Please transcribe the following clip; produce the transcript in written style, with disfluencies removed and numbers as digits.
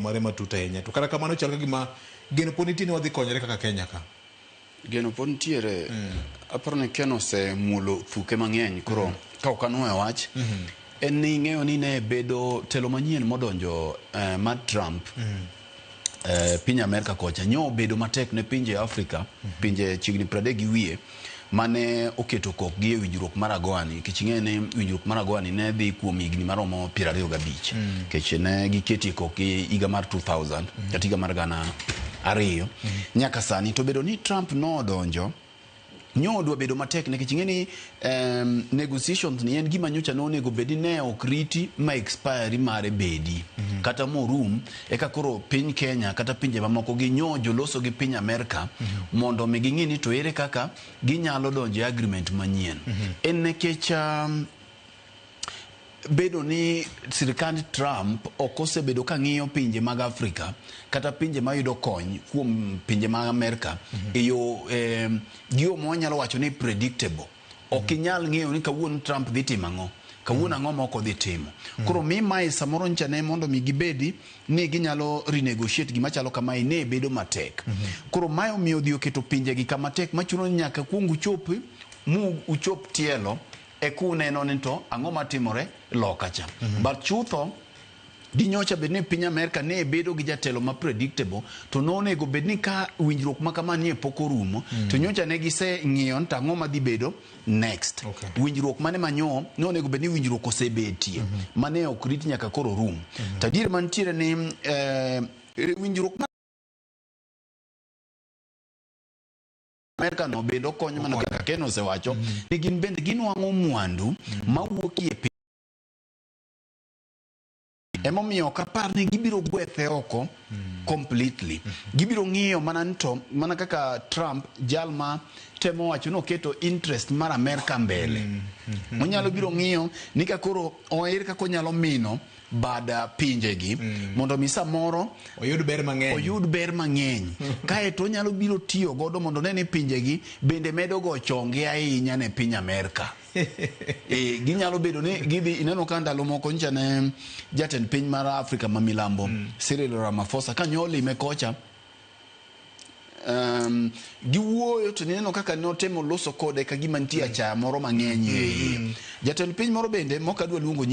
Mare matut ahinya. To kata kamano chal ka gima geno pod nitie ni wadhi konyore kaka Kenya ka. Geno pod nitiere. Aparo ni Ken osemulo thuke mang'eny koro ka ok anwoyo wach en ni ing'eyo ni ne bedo telo manyien modonjo eh, mar Trump piny Amerka kocha nyo obedo matek ne pinje Afrika pinje chiegni 30 gi wiye mane oketo kokgi e winjruok mar AGOA ni nikech ing'eyo ni winjruok mar AGOA ni ne dhi kuom higni maromo 25 nikech ne giketie kokgi higa mar 2000 kata higa mar 2000 nyaka sani to bedo ni Trump nodonjo nyo dwa bedo matek nikech ing'e ni negotiations ni en gima nyocha nonego bed ni ne ok riti ma expiry mare bedi kata morum eka koro piny Kenya kata pinje mamoko gi nyo joloso gi piny Amerka mondo mi ging'i ni to ere kaka ginyalo donjo e agreement manyien. En nikech bedo ni sirkand Trump ok osebedo ka ng'iyo pinje mag Afrika kata pinje mayudo kony kuom pinje mag Amerka e yo gi yo mwanyalo wacho ni predictable. Ok inyal ng'eyo ni kawuono Trump dhi timo ang'o, kawuono ang'o ma ok odhi timo. Koro mi mae samoro ncha ne mondo mi gibedi ni ginyalo renegotiate gima chalo kamae ne bedo matek. Koro mae omiyo odhi oketo pinje gi kama tek machuno ni nyaka kuong uchop mu uchop tielo eka uneno ni to ang'o matimore loka cha. But chutho dinyocha bed ni piny Amerka ne bedo gi jatelo ma predictable to nonego bed ni ka winjruok ma kama nie pok orumo to nyocha ne gise ng'iyo ni to ang'o madhi bedo next. Winjruok mane manyo nonego bed ni winjruok osebetie mane ok rit nyaka koro rum. To adier mantiere ni winjruok ma Amerka no bende okonyo mana kaka Ken osewacho ni gin bende ginwang'o mwandu mawuok e piny. Emomiyo ok apar ni gibiro gwethe oko completely. Gibiro ng'iyo mana ni to mana kaka Trump jal ma temo wacho ni oketo interest mar Amerka mbele. Onyalo biro ng'iyo ni ka koro oir kaka onyalo mino bad pinjegi mondo mi samoro oyud ber mang'eny. Oyud ber mang'eny. Kaeto onyalo biro tiyo godo mondo one ni pinjegi bende medo go chonge ahinya ne piny Amerka. Ginyalo bedo ni gidhi ineno ka ndalo moko nyicha ne jatend piny mar Afrika ma milambo Cyril Ramaphosa ka nyo lime kocha giwuoyo to nineno kaka notemo loso kode ka gima nitie achaya moro mang'eny e iye. Jatend piny moro bende mok adwa luongo